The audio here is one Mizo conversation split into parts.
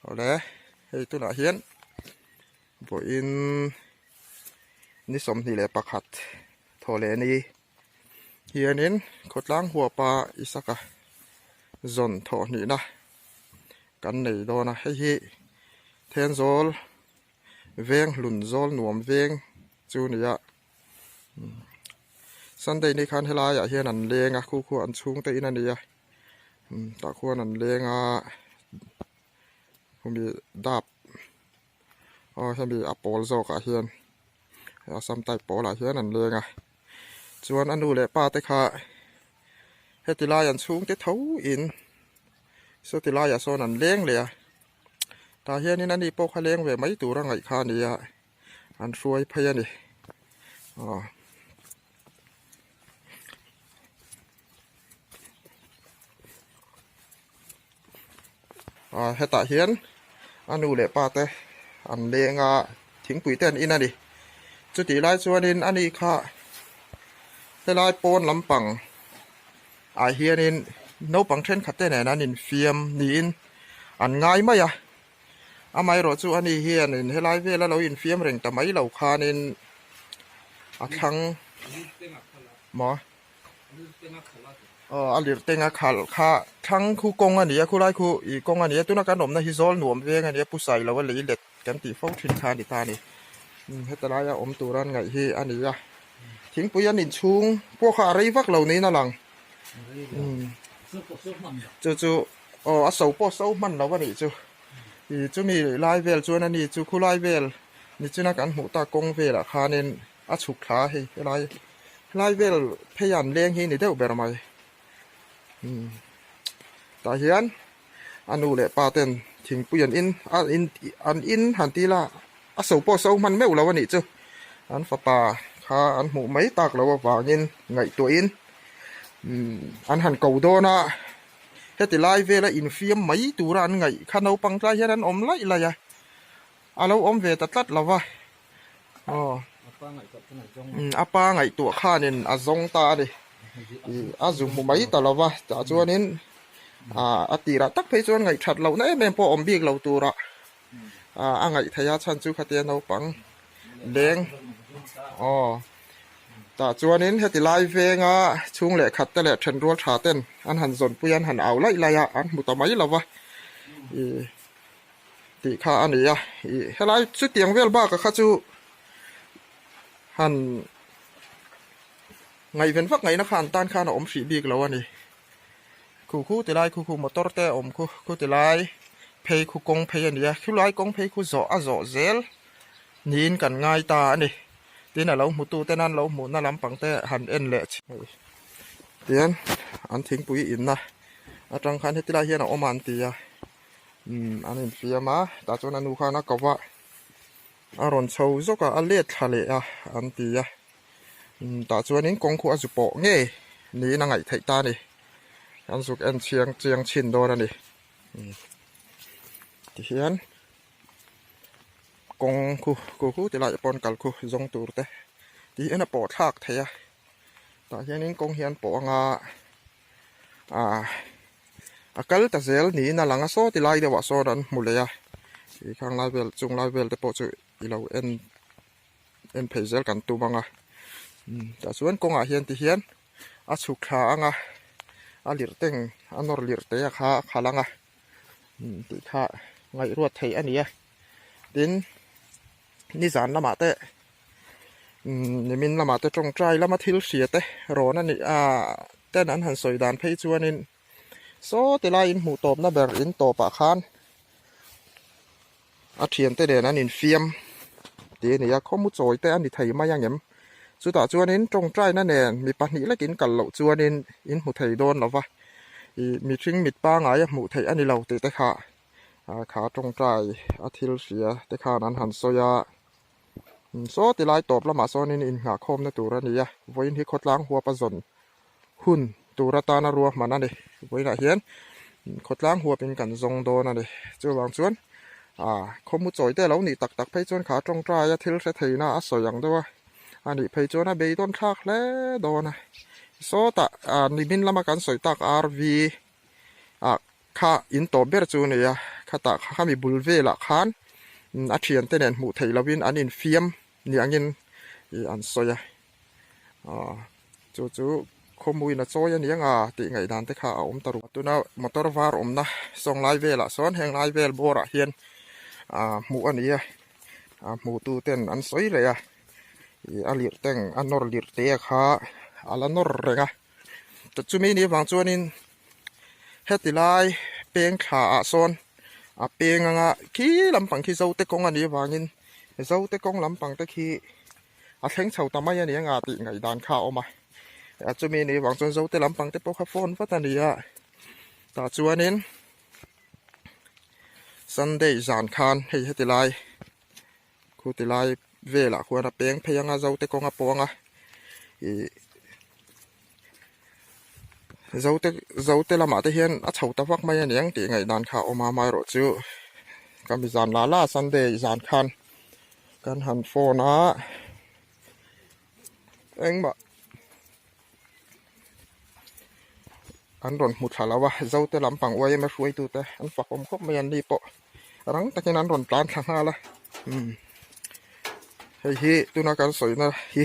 Awle hei tunah hian vawiin ni 21 thaw leh ni hianin khawtlang huapa Isaka zawn thawh hnihna kan nei dawn a hei hi Thenzawl veng hlun zawl nuam veng chu a ni a Sunday ni khan helaiah hian an leng a khu khu an chhungte in a ni a tah khuan an leng a hemi dap aw hemi a pawl zawkah hian assam type pawl ah hian an leng a chuan a nu leh pa te kha heti lai an chhungte tho in sawti laiah sawn an leng leh a tah hianin ani pawh kha leng ve mai tur a ngaih kha a ni a an hruai phei a ni aw. Ah hetah hian a nu leh pa te an leng a thingpui te an in a ni chutih lai chuanin ani kha helai pawn lampang ah hianin naupang thenkhat te nen an infiam niin an ngai mai a amaherawh chu ani hianin helai vela lo infiam reng ta mai lo khanin a thlang maw. Aw a lirh teng a khalh kha thlang khu kawng a ni a khulai khu ih kawng a ni a tuna kan awmna hi zawl nuam veng a ni a pu sailo a lei let kan tih fo thin kha a ni ta a ni heta laia awm tura an ngaih hi a ni a thingpui an inchhung pawh kha a rei vak lo niin a lang chu chu aw a so pawh so hman lo a nih chu ih chumi lai vel chuan a ni chu khulai vel nichina kan hmuh tak kawng velah khanin a chhuk thla a hei helai helai vel phei an leng hi ni deuh ber mai umm tah hian a nu leh pa ten thingpui an in a in an in han ti ila a so pawh so hman meuh lo a nih chu an fapa kha an hmuh mai tak loh avangin ngaihtuahin umm an han ko dawn a heti lai vela infiam mai tura an ngaih kha naupang tlai hian an awm laih laih a a lo awm ve ta tlat lo va. Aw a pa ngaihtuah khanin a zawng ta a ni ih a zu hmu mai ta lo va tah chuanin ah a tirah tak phei chuan ngaihthat lohna em em pawh a awm bik lo turah ah a ngaih theih a chhan chu khatia naupang leng aw tah chuanin heti lai venga chhung leh khat te leh then rual tha ten an han zawnpui a an han au laih laih a an hmu ta mai lo va ih. Tih kha a ni a, ih helai chutiang vel bakah kha chu han ngaihven vak ngaihna kha an tan khan a awm hrih bik lo a ni. Khu khu ti lai khu khu motor te a awm khu khu ti lai phei khu kawng phei a ni a, khulai kawng phei khu zawh a zawh zel niin kan ngai ta a ni. Tin a lo hmutu ten an lo hmuhna lampang te han en leh tian an thingpui inna atang khan heti lai hian a awm a an ti a. Umm an infiam a tah chuan a nu khan a ko va a rawn chho zawk a a let thla leh a an ti a umm tah chuanin kawng khu a zu pawh ngei niin a ngaih theih ta a ni an zuk en chiang chiang chhin dawn a ni umm tihian kawng khu khu khu ti lai pawn kal khu zawng tur te tihian a pawh thlak thei a tah hianin kawng hian pawh anga ah a kal ta zel niin a lang a saw ti lai deuhah sawn an hmu leh a ih khang lai vel chung lai vel te pawh chu i lo en en phei zel kan tum ang a umm tah chuan kawngah hian ti hian a chhuk thla ang a a lirh teng a nawr lirh te a kha a khalh ang a umm tih kha ngaihruat theih a ni a tin nizan lamah te umm nimin lamah te tawngtai lama thil hria te rawn a nih ah ten an han sawi dan phei chuanin saw ti lai in hmuh tawpna ber in tawpah khan a thiante nen an infiam tih a ni a khawmu chawi te a ni thei mai ang em chutah chuanin tawngtaina nen mi pahnih lek in kal loh chuanin in hmu thei dawn lo va ih mihring mit pangai a hmuh theih a ni lo tih te kha ah kha tawngtai a thil hria te khan an han sawi a saw ti lai tawp lamah sawnin innghah khawmna tur a ni a vawiin hi khawtlang huap a zawn hun tur atana ruahman a ni vawiinah hian khawtlang huapin kan zawng dawn a ni chuvang chuan ah khawmu chawi te alo nih tak tak phei chuan kha tawngtai a thil hre theihna a sawi ang deuh a a nih phei chuan a beidawn thlak hle dawn a sawtah ah nimin lama kan sawi tak rv ah kha in tawp ber chu a ni a. Khatah khami bul velah khan a thiante nen hmuh theih lovin an infiam ni angin ih an sawi a. Aw chu chu khawmuin a chawi a ni anga tih ngaihdan te kha a awm ta ruk. Tuna motor var awmna sawng lai velah sawn heng lai vel bawrah hian ah hmuh a ni a, ah hmuhtu ten an sawi leh a, ih a lirh teng a nawr lirh te kha a la nawr reng a. Chumi ni avang chuanin heti lai peng thla ah sawn a peng anga khi lampang khi zote kawng a nih avangin zote kawng lampang te khi a thleng chho ta mai a ni anga tih ngaihdan kha a awm a chumi ni avang chuan zote lampang te pawh kha phone vat a ni a tah chuanin Sunday zan khan hei heti lai Khu ti lai velah khuan a peng phei anga zote kawng a pawng a ih zote zote lamah te hian a chho ta vak mai a niang tih ngaihdan kha a awm a amaherawh chu ka mi zan la la Sunday zan khan kan han phone a engmah an rawn hmu thla lo a zote lampang yma hruaitute an fakawm khawp mai an ni pawh. Rang takin an rawn tlan thla nghal a umm hei hi tuna kan sawina hi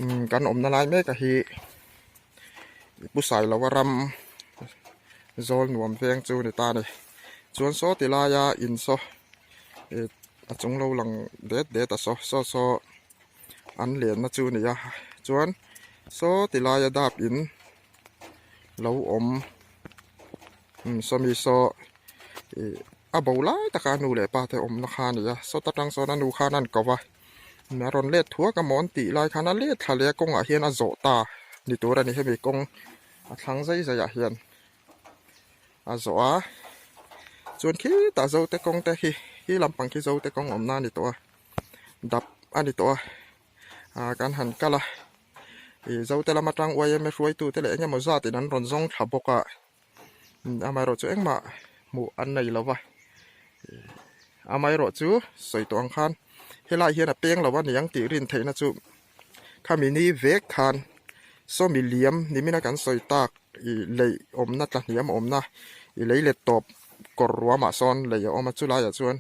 umm kan awmna lai mek a hi pu Sailoa ram zawl nuam veng chu ni ta a ni chuan saw ti laia in saw ih a chung lo lang det det a saw saw saw an lenna chu a ni a chuan saw ti laia dap in lo awm umm sawmi saw ih a bo lai taka nu leh pa te awmna kha a ni a sawt atang sawn a nu khan an ko va a rawn let thuak a maw an tih lai khan a let thla leh a kawngah hian a zawh ta ni tur a ni hemi kawng a thlang zai zai ah hian a zawh a chuan khitah zote kawng te khi khi lampang khi zote kawng awmna a ni tawh a dap a ni tawh a ah kan han kal a ih zote lam atang yma hruaitu te leh eng emaw zat in an rawn zawng thla bawk a amaherawh chu engmah hmuh an nei lo va amaherawh chu sawi tawh ang khan helai hian a peng lo a niang tih rin theihna chu khami ni vek khan sawmi liam nimina kan sawi tak ih lei awmna tla hniam awmna ih lei let tawp kawr ruamah sawn lei a awm a chulaiah chuan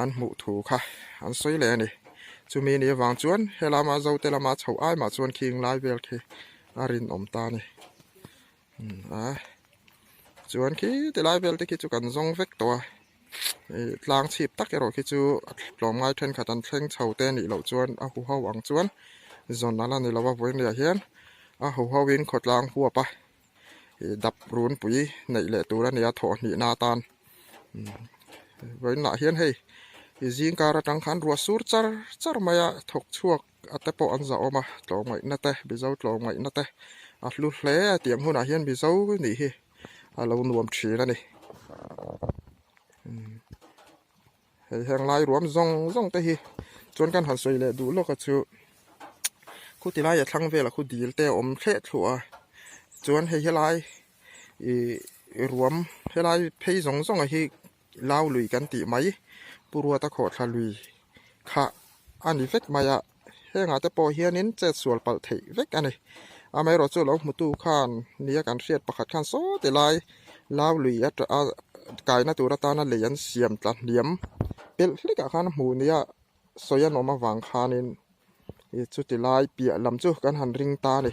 an hmuh thu kha an sawi leh a ni. Chumi ni avang chuan helama zote lama chho ai mah chuan khing lai vel khi a rinawm ta a ni. A chuan khi ti lai vel te khi chu kan zawng vek tawh a ih tlang chhip tak erawh khi chu a tlawmngai thenkhat an thleng chho te anih loh chuan a huho ang chuan zawn a la ni lo a vawiin hian a huho in khawtlang huap a ih dap runpui neih leh tur a ni a thawh hnihna atan vawiinah hian hei ih zing kar atang khan ruah sur char char mai a thawk chhuak a te pawh an zah awm a tlawmngaihna te mizo tlawmngaihna te a hlu hle a tiang hunah hian mizo nih hi a lo nuam thin a ni hei heng lai ruam zawng zawng te hi chuan kan han sawi leh duh lawk a chu khuti laia thlang velah khu dil te a awm thleh thluah a chuan hei helai ih ruam helai phei zawng zawng a hi Lau lui kan tih mai Pu Ruata khawhthla lui kha a ni vek mai a, hengah te pawh hianin chet sual palh theih vek a ni. Amaherawh chu lo hmutu khan nia kan hriat pakhat khan saw ti lai Lau lui a kaina tur atana lei an siam tla hniam pelh hlekah khan hmuh nia sawi an awm avang khanin chuti lai piah lam chu kan han ring ta a ni.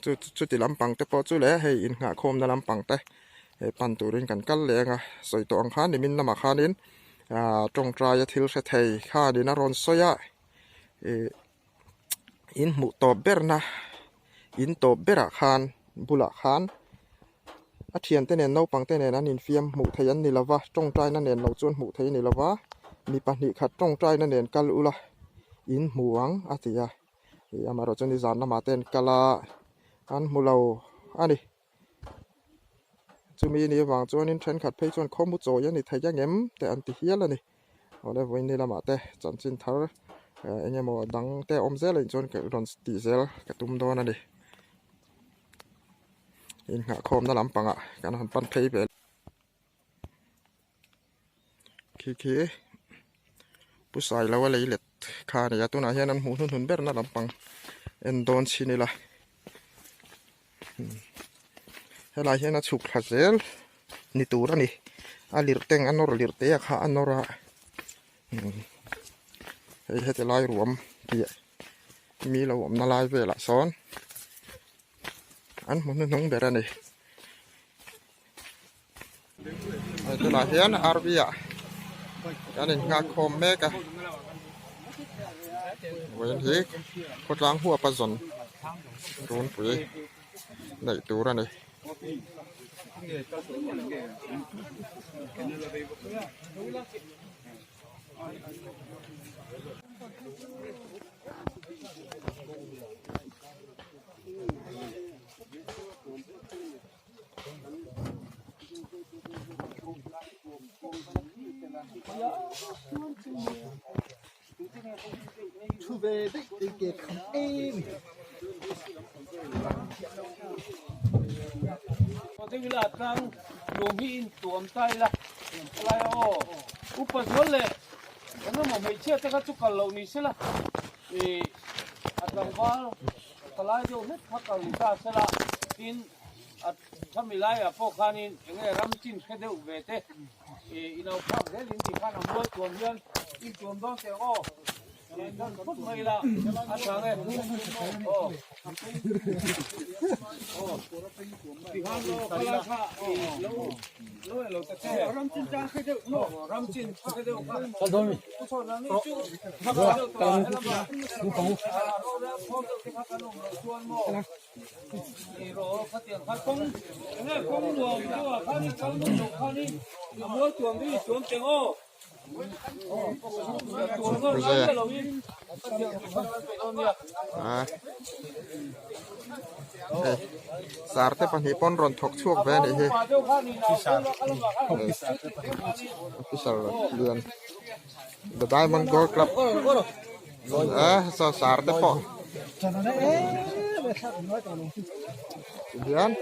Chu chuti lampang te pawh chu leh hei innghahkhawmna lampang te hei pan turin kan kal leh ang a sawi tawh ang khan nimin lamah khanin ah tawngtaia thil hre thei khanin a rawn sawi a ih in hmuh tawp berna in tawp berah khan bulah khan a thiante nen naupang te nen an infiam hmuh theih an ni lova tawngtaina nen lo chuan hmuh theih a ni lova mi pahnih khat tawngtaina nen kal ula in hmu ang a ti a. Ih amaherawh chu nizan lamah te an kal a an hmu lo a ni chumi ni avang chuanin thenkhat phei chuan khawmu chawi a ni thei ang em te an ti hial a ni awle vawiin ni lamah te chanchin thar eh eng emaw dang te a awm zel a nih chuan ka rawn tih zel ka tum dawn a ni inngahkhawmna lampangah kan han pan phei ve. Khi khi pu Sailo a lei let kha a ni a tunah hian an hmuh hnuhnun berna lampang en dawn chhin ila. Helai hian a chhuk thla zel ni tur a ni. A lirh teng a nawr lirh te a kha a nawr a. Hei heti lai ruam tih mi lo awmna lai velah sawn an hmu hnuhnung ber a ni. Hei tunah hian RV ah kan innghak khawm mek a. Vawiin hi khawtlang huap a zawn runpui neih tur a ni. A khami laiah pawh khanin enge ram chin hre deuh ve te i lo phak zel in tih khan a mual tuam hian in tuam dawn teh aw tih dan phawt mai ila a tha nge aw aw ti khan aw khalai kha i lo lo e lo ta che ram chin chang hre deuh aw ram chin hre deuh kha pu chhawn ang ni chu kha deuh tawh a helama rorel khawm deuh te kha kan awm loh chuan maw Sar te pahnih pawn rawn thawk chhuak ve a nih hi officer lian the diamond gold club sar te pawh tihian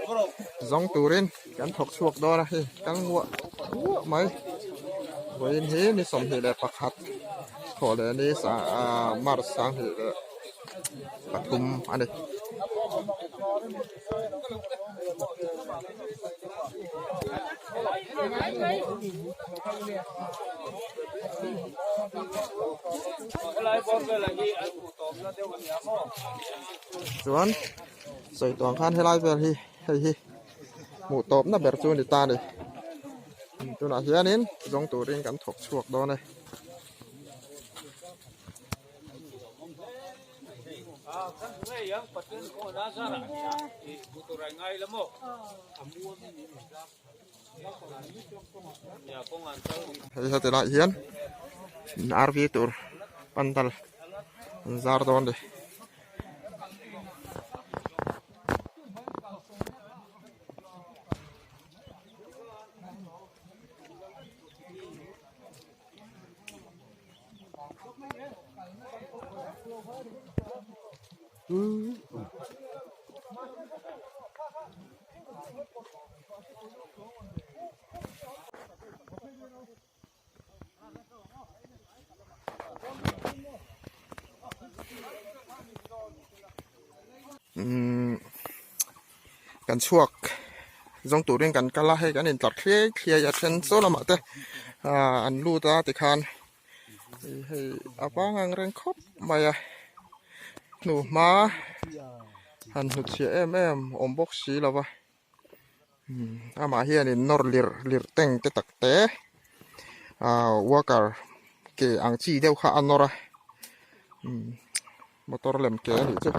zawng turin kan thawk chhuak dawn a hei kal nguah nguah mai vawiin hi ni 21 thawh leh ni march 23 a ni. Chuan sawi tawh ang khan helai vel hi hei hi hmuh tawpna ber chu a ni ta a ni tunah hianin zawng turin kan thawk chhuak dawn e. Hei heti lai hian RV tur pandal an zar dawn a ni. Umm kan chhuak zawng turin kan kal a hei kan intlar thliai thliai a then saw lamah te ah an lut a tikhan hei a vang ang reng khawp mai a hnuhma han hnutchhiah em em awm bawk si lo va amah hianin nawr lirh lirh teng te tak te ah worker ke ang chi deuh kha a nawr a motor lem ke a nih chu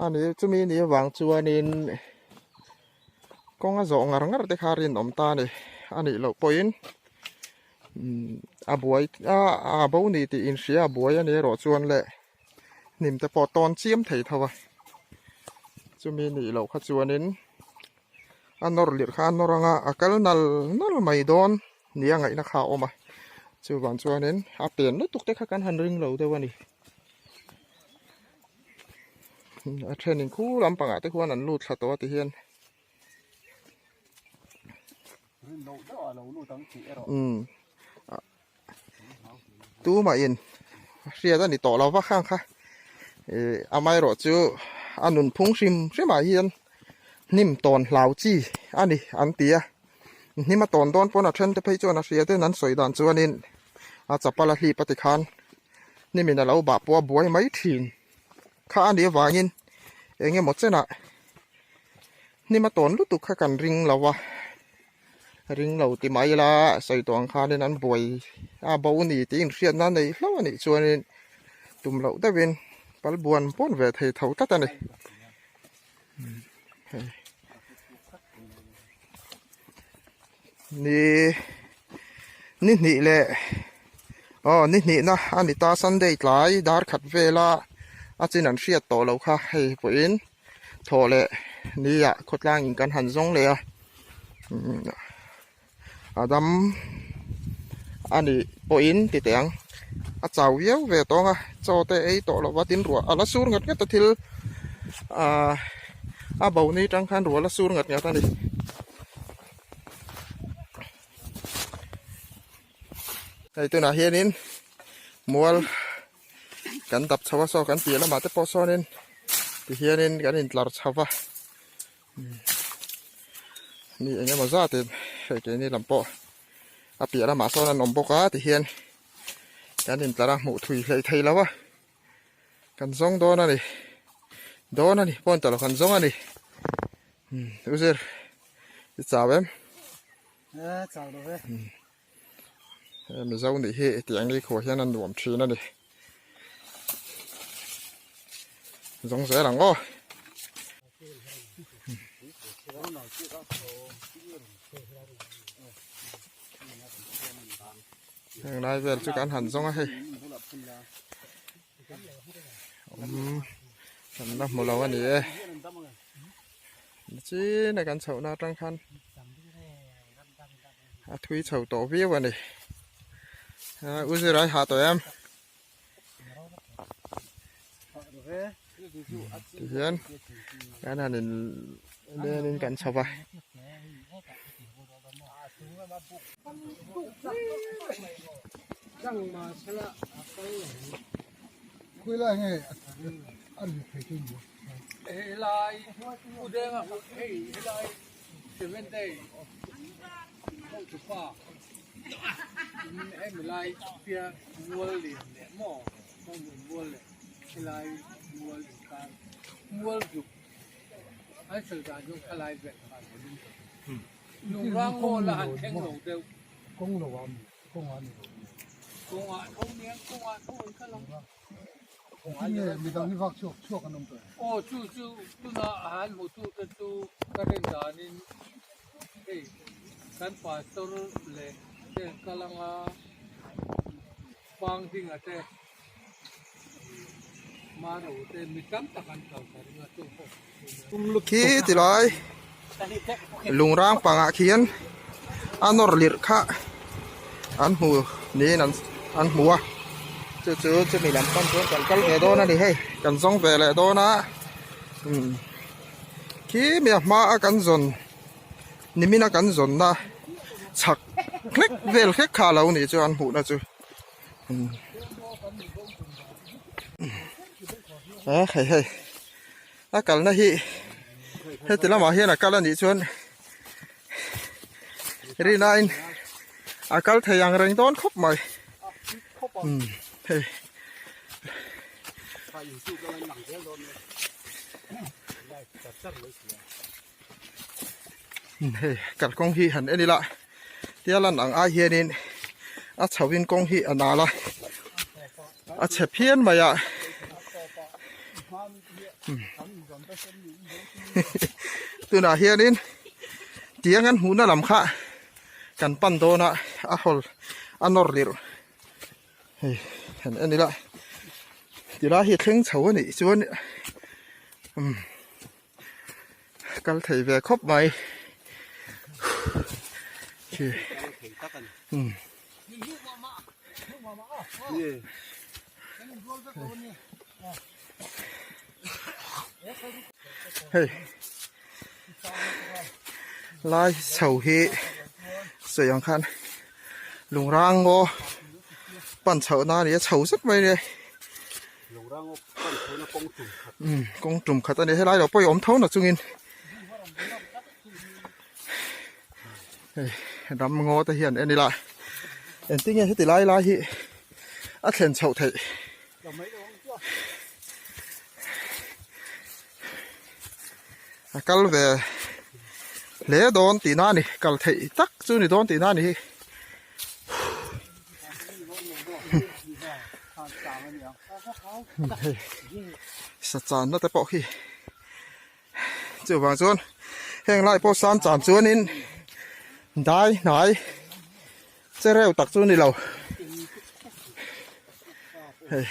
a ni chumi ni avang chuanin kawng a zawh ngar ngar te kha rinawm ta a ni a nih loh pawhin a buai a a bo ni tih inhria a buai a ni erawh chuan le hnim te pawh tawn chiam thei tho a chumi nih loh kha chuanin a nawr lirh kha a nawr anga a kal nal nal mai dawn nia ngaihna kha a awm a chuvang chuanin a pen lutuk te kha kan han ring lo deuh a ni a thenin khu lampangah te khuan an lut thla tawh a ti hian. Umm tumah in hriat a ni tawh lo va khang kha ih amaherawh chu a nunphung hrim hrim ah hian. Hnim tawn hlau chi a ni an ti a, hnim a tawn dawn pawn a then te phei chuan a hria ten an sawi dan chuanin a chapal a hlip a tikhan hnimin a lo bah pawh a buai mai thin kha a nih avangin eng emaw chenah hnim a tawn lutuk kha kan ring lo a, ring lo ti mai ila sawi tawh ang khanin an buai a bo ni tih inhriatna a nei hlauh a nih chuanin tum loh deuhin pal buan pawn ve thei tho tlat a ni. Ni ni hnih leh aw ni hnihna a ni ta Sunday tlai dar khat vela a chin an hriat tawh loh kha hei pawhin thawh leh ni ah khawtlang in kan han zawng leh a a dam a nih pawhin ti teh ang a chau viau ve tawng a chaw te ei tawh lova tin ruah a la sur ngat ngat a thil ahh a bo ni tang khan ruah a la sur ngat ngat a ni. Hei tunah hianin mual kan dap chho a saw kan piah lamah te pawh sawnin tihianin kan intlar chho va. Mi eng emaw zat in hei keini lam pawh a piah lamah sawn an awm bawk a tihian kan intlar a hmuh thui hleih thei lo a kan zawng dawn a ni dawn a ni pawn talo kan zawng a ni u zir i chau em chau lo ve mizo nih hi tiang ni khuah hian a nuam thin a ni zawng zel ang aw. Heng lai vel chu kan han zawng a hei awm kan la hmu lo a ni e chin a kan chhohna atang khan a thui chho tawh viau a ni u zirai hah tawh em. Tihian kan han in len in kan chho va. Hemi lai piah mual lian leh maw hmun mual leh helai mual inkar mual zuk an sawi dan chu khalai vel khan lungrang ngaw la han thleng lo deuh kawng lo ah kawng ah ni lo kawng ah tho nia kawng ah tho an kal ang Tinge midang hi vak chhuak chhuak an awm tawh em? Aw chu chu tuna han hmu tu te chu ka rin danin hei kan pastor leh te kal anga pang dinga te maro te mi tam tak an kal ka ring a chu pawh Khi ti lai lungrang pangah khian a nawr lirh kha an hmu niin an an hmu a chu chu chumi lam pan chuan kan kal ve dawn a ni hei kan zawng ve leh dawn a umm khi mi a hma a kan zawn nimin a kan zawn na chhak hlek vel hlek kha a lo nih chu an hmuhna chu umm a hei hei. A kalna hi heti lamah hian a kal a nih chuan rinain a kal thei ang reng dawn khawp mai umm hei hei kalkawng hi han en ila tia lan ang ai hianin a chho in kawng hi a nal a a chhe phian mai a tunah hianin tiang an hmuhna lam kha kan pan dawn a a hawl a nawr lirh hei han en ila tilai hi a thleng chho a nih chuan umm kal thei ve khawp mai khi umm. Hei lai chho hi sawi ang khan lungrang ngaw pan chhoh na a ni a chho zet mai a ni umm kawng tum khat a ni helai lo pawh hi awm tho na chungin. Hei ram ngaw te hian en ila engtin nge heti lai lai hi a thlen chhoh theih. A kal ve hle dawn tihna a ni kal theih tak chu ni dawn tihna a ni hi. Hei sa channa te pawh khi chuvang chuan heng lai pawh san chan chuanin dai hnai che reuh tak chu a ni lo hei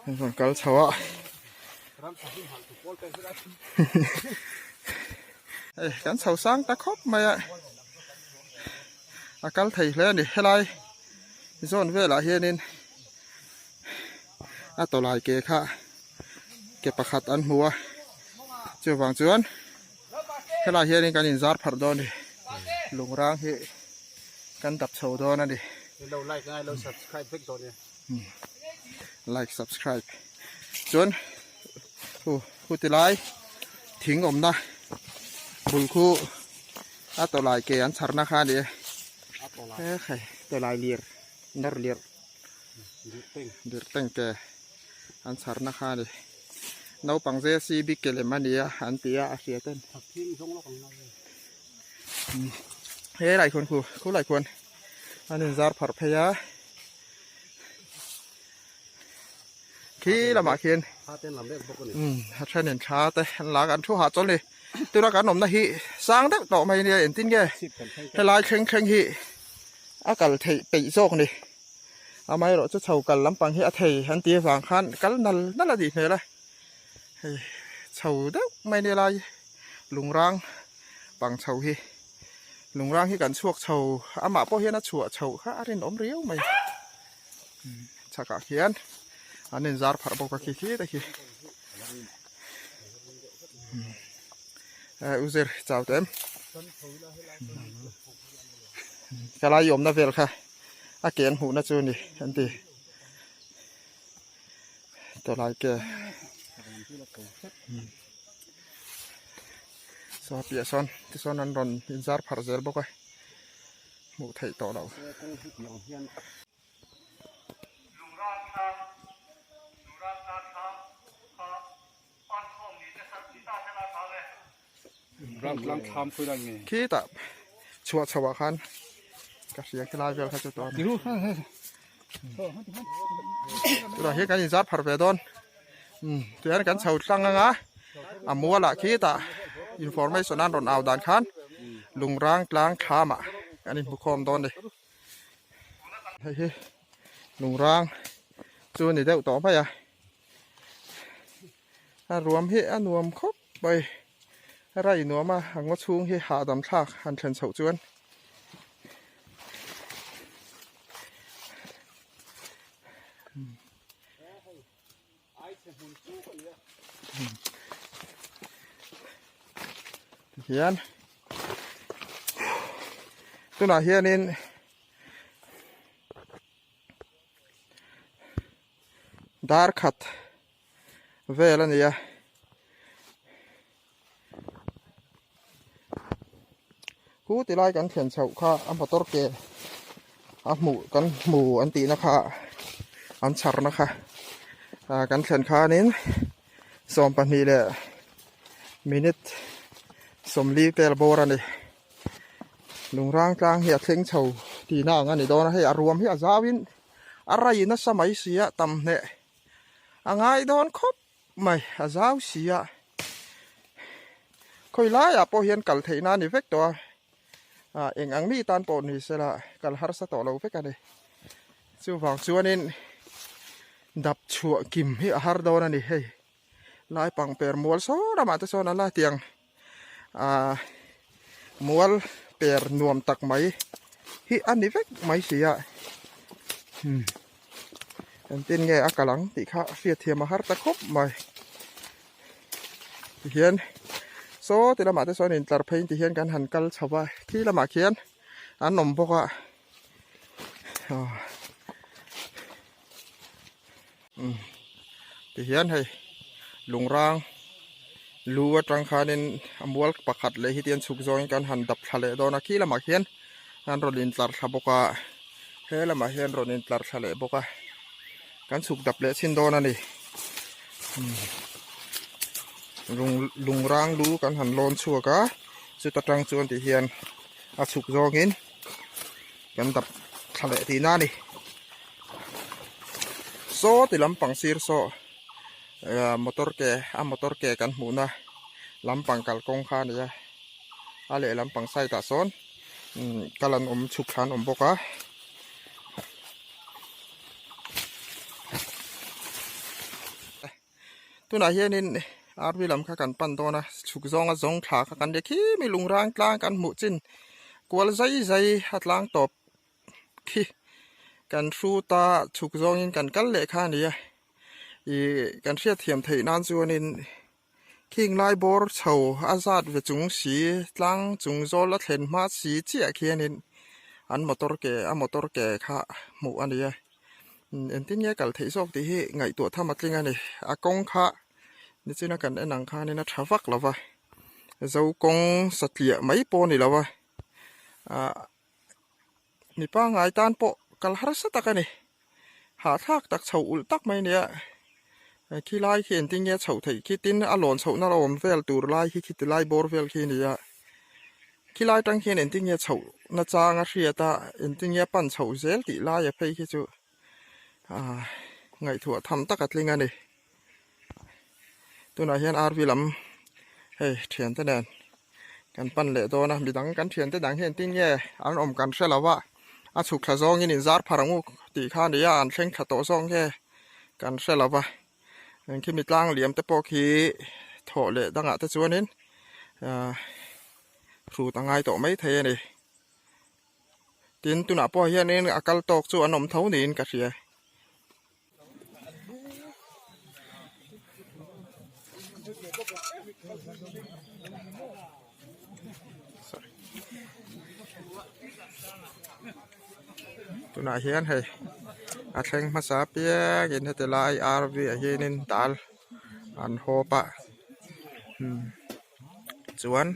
an rawn kal chho a hei kan chho sang ta khawp mai a a kal thei hle a ni helai zawn velah hianin a tawlai ke kha ke pakhat an hmu a chuvang chuan helai hianin kan inzar pharh dawn a ni lungrang hi kan dap chho dawn a ni like subscribe chuan hu hu ti lai thing awmna bul khu a tawlai ke an chharna kha a ni e he tawlai lir ner lir lir teng ke an chharna kha a ni naupang JCB ke lem a ni a an ti a a hria ten he lai khuan khu khu lai khuan an inzar pharh phei a khi lamah khian a thenin tha te an lak an thu hah chawl ni tuna kan awmna hi sang deuh tawh mai nia engtin nge helai thleng thleng hi a kal theih peih zawk ni amaherawh chu chho kal lampang hi a thei an tih avang khan kal nal nal a nih hmel a hei chho deuh mai nia lai lungrang pang chho hi lungrang hi kan chhuak chho amah pawh hian a chhuah chhoh kha a rinawm riau mai. Chhakah khian an inzar pharh bawk a khi khi te khi eh uzir chau te em ka lai awmna vel kha a ke an hmuhna chu ni an ti tawlai ke saw piah sawn tisawn an rawn inzar pharh zel bawk a. hmuh theih tawh loh. Khitah chhuah chho ah khan ka hria khilai vel kha chu tawh a ni. Tunah hian kan inzar pharh ve dawn tihian kan chho tlang anga a mualah khitah information an rawn au dan khan lungrang tlang thlamah kan inhmukhawm dawn a ni hei hi lungrang chu a ni deuh tawh mai a a ruam hi a nuam khawp mai a rai nuam a a ngaw chhung hi hahdam thlak han thlen chhoh chuan. Tihian tunah hianin dar khat vel a ni a. Khu ti lai kan thlen chhoh kha a motor ke a hmuh kan hmu an tihna kha an chharna kha ah kan thlen khanin 12 leh minute 40 vel bawr a ni lungrang tlang hi a thleng chho tihna ang a ni dawn a hei a ruam hi a zauin a rai nasa mai si a tam hneh a ngai dawn khawp. Mai a zau si a, khawi laiah pawh hian kal theihna a ni vek tawh a, ah eng ang mi tan pawh ni sela kal harsa tawh lo vek a ni. Chuvang chuanin dap chhuah kim hi a har dawn a ni hei lai pangper mual saw ramah te sawn a la tiang ah mual per nuam tak mai hi a ni vek mai si a hmm engtin nge a kal ang tih kha hriat thiam a har ta khawp mai tihian saw ti lamah te sawn intlar phei ti hian kan han kal chho a khi lamah khian an awm bawk a aw tihian hei lungrang. Lu atang khanin a mual pakhat leh hi tian chhuk zawngin kan han dap thla leh dawn a khi lamah khian an rawn intlar thla bawk a he lamah hian rawn intlar thla leh bawk a kan chhuk dap leh chhin dawn a ni lung lung rang lu kan han lawn chhuak a chuta tang chuan ti hian a chhuk zawngin kan dap thla leh tihna a ni saw ti lampang sir saw. Motor ke a motor ke kan hmuhna lampang kalkawng kha a ni a a lehlam pang side ah sawn kal an awm chhuk thla an awm bawk a. Tunah hianin RV lam kha kan pan dawn a chhuk zawnga zawng thla kha kan ri khi mi lungrang tlang kan hmuh chin kual zai zai a tlang tawp. khi kan hrut a chhuk zawngin kan kal leh kha a ni a ih kan hriatthiam theih nan chuanin khing lai bawr chho a zat ve chung si tlang chung zawl a thlen hma si chiah khianin an motor ke a motor ke kha hmuh a ni a engtin nge kal theih zawk tih hi ngaihtuah tham a tling a ni a kawng kha nichina kan en ang khanin a tha vak lo va zo kawng satliah mai pawh a ni lo a ah. Mi pangngai tan pawh kal harsa tak a ni. Hahthlak tak chho ulh tak mai a nia. Khi lai khi engtin nge chhoh theih khi tin a lawn chhohna la awm vel tur lai hi khiti lai bawr vel khi a ni a. Khi lai tang hian engtin nge chhoh na chang a hriat a engtin nge a pan chhoh zel tih lai a phei khi chu ah ngaihtuah tham tak a tling a ni. Tunah hian RV lam hei thiante nen kan pan leh dawn a midang kan thiante dang hian tin nge an awm kan hre lo a a chhuk thla zawngin in zar phar ang u tih kha a ni a an thleng thla tawh zawng nge kan hre lo va eng khimi tlang liam te pawh khi thawh leh dangah te chuanin ah hrut a ngai tawh maithei a ni tin tunah pawh hianin a kal tawk chu an awm tho niin ka hria. Tunah hian hei a thleng hmasa apiangin heti lai RV ah hianin dal an hawp a chuan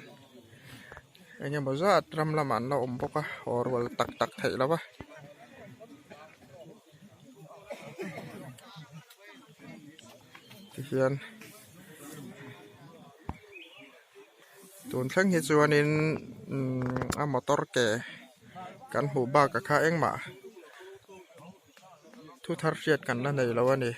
eng emaw zat ram lamah an la awm bawk a haw rual tak tak theih lo va. Tihian tun thleng hi chuanin umm a motor ke kan hmuh bakah kha engmah thu thar hriat kan la nei lo a ni.